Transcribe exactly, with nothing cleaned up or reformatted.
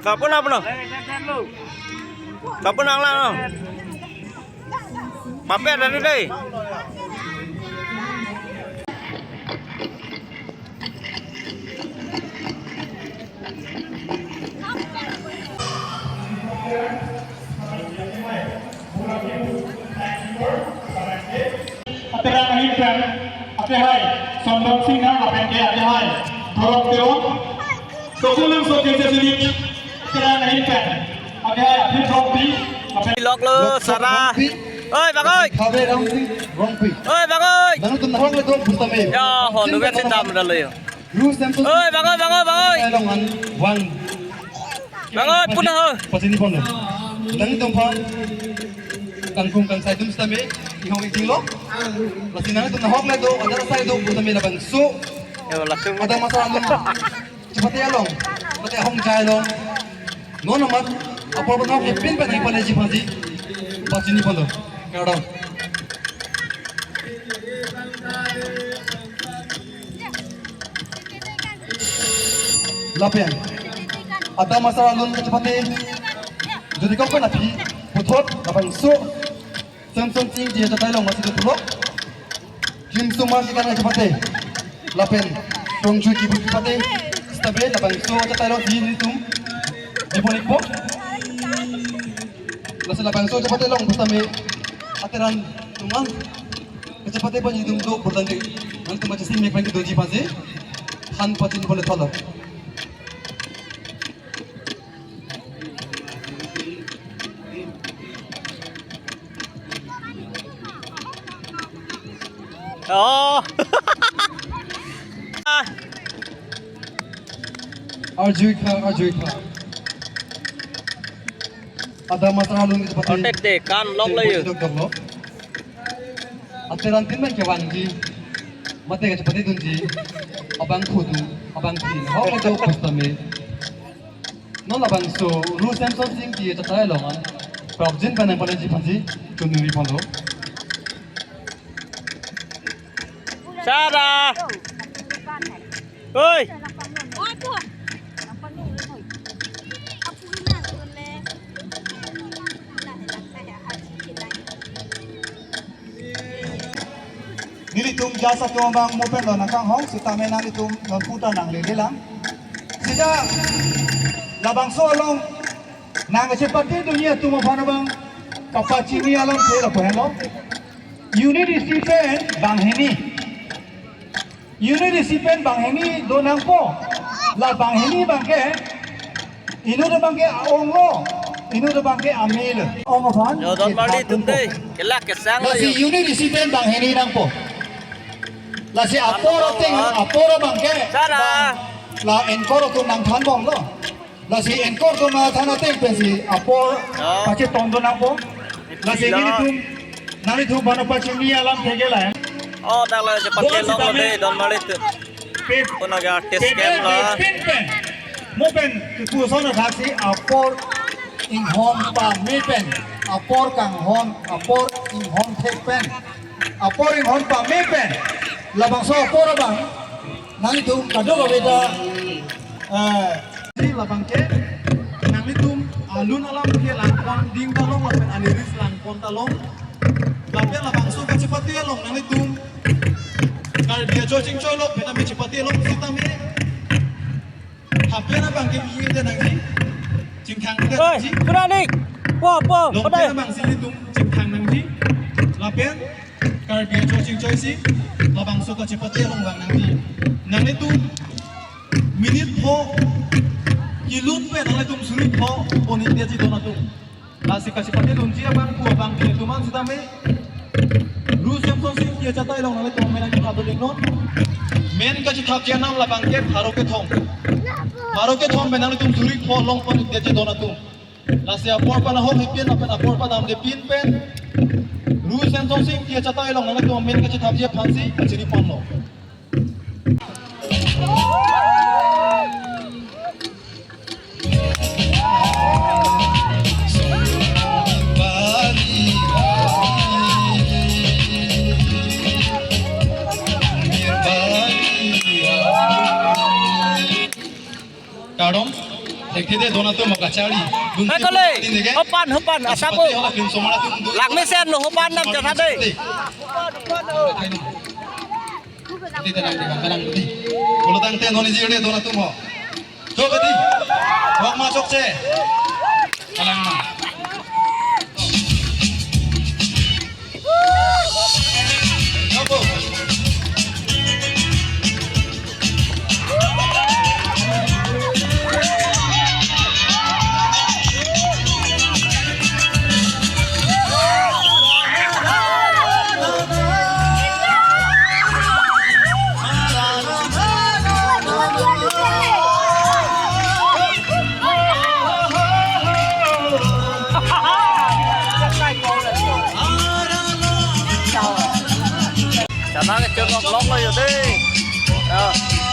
Kapun apa no? Kapun ang lang no. Pape ada deh. Ateran ahin pen, atehai Sondon Singha lapen ke atehai Dhorop Teron. Sokulang so kese sini, ateran ahin pen, atehai Aphi Rongpi, lapen Lok lo, Lok Sara. Rongpi. Oi, Bang oi. Khabe Rongpi, Rongpi. Oi, Bang oi. Nangtum nahok le dong pusitame. Ya, ho, nube si tam dalo yo. Ru Samson. Oi, Bang oi, Bang oi, Bang oi. Along an, one. Bang oi, puna ho. Pachini pon lo. Nangtum phan kangkung kangsai atum sitame ihong iting lo. Lasi nangtum nahok le do, adar asai do, pusitame labangso. Yo, langsung. Adam asar alun kachepate along, mate ahong jai along. Non amat apor banghok kepin pen nangpaleji aphansi pachini pon lo. Kardom. Lapen adam asar alun kachepate jodi kok pen aphi puthot labangso Samson Singh ji achatai along masi do pulo. Kim Sumar ji kan kachepate. Lapen Tongju ji bu kachepate. Sitame labangso achatai along si nelitum dipon ikpo. Lasi labangso kachepate along pusitame ateran atum an kachepate pen nelitum do purtangji. Nangtum machisi mek pen kedoji aphansi than pachini pon le thalo. Oh. Arjui kha, arjui kha. Adam asar alun kachepate. Contact de, kan lok le yo. Dok dok lo. Ateran tin pen kevangji. Mate kachepate dunji. Abangphu do, abangphi. Hok le do pusitame. Non labangso Ru Samson Singh ji achatai along an prapjin pen nangpaleji aphansi choningri pon lo. Sara. Oi. Nelitum jasa atum abang mo pen lo nangkanghong, sitame nanglitum non puta nanglele lang. Sita labangso along nangkachepate dunji atum aphan abang kapachini alam ke lapu henlo. Unit isi pen banghini. Unit isi pen banghini do nangpo. La banghini abangke inut abangke a-ong lo, inut abangke amei lo. Ong aphan. Yo, don mali tum dei. Kelak kesang lo. Lasi yo. Unit isi pen banghini nangpo. Lasi apor ateng, apor abangke. Sara. La anchor atum nangthan bomlo. Lasi anchor atum nangthan ateng pensi apor. Oh. Pachetong do nangpo. Lasi nelitum, nanglitum aphan pachini alam thekela. Oh, dak la kachepate along lo dei, don mali tum. Pip. Puna ga artist pip, camp pip, la. Pip, pip, pip. Mo pen, kipu son athak si apor inghon pame pen. Apor kanghon, apor inghon thek pen. Apor inghon pame pen. Labangso apor abang. Nanglitum kadokave ta, eh, di labangke, nanglitum alun alam ke langpon ding ta long lapen aniris langpon ta long. Lapen labangso kachepate along nanglitum Karbi ajo chingchoi lo, pen ami chepate along sitame. Hapen abangke mi-e te nangji. Chingthang te nangji. Oi, pura nik. Po, po, po dai. Lapen abang si nelitum chingthang nangji. Lapen Karbi ajo chingchoi si labangso kachepate along vang nangji. Nanglitum minute pho kelut pen nanglitum suri pho pon-ik detji don atum. Lasi kachepate dunji abang pu abang ke atum an sitame. Ru Semsonsing Ingti achatai along nanglitum men nangkethap dun-iknon. Men kachethapji anam labangke pharo kethom. Pharo kethom pen nanglitum suri pho long pon-ik detji don atum. Lasi apor panahok hepin lapen apor padamde pin pen Ru Semsonsing Ingti achatai along nanglitum amen kachethapji aphansi kachini ponlo. Kardom. Thekthe de don atum kacharli. Hai kole, hopan, hopan, asap o. Langmesen lo hopan nam chatha de. Thekthe nang de, nang de. Pulo tangte non isi de don atum ho. Chok di. Wak ma chokche. Kalang ma. Chana kechun lok lok lo yo de. Ya.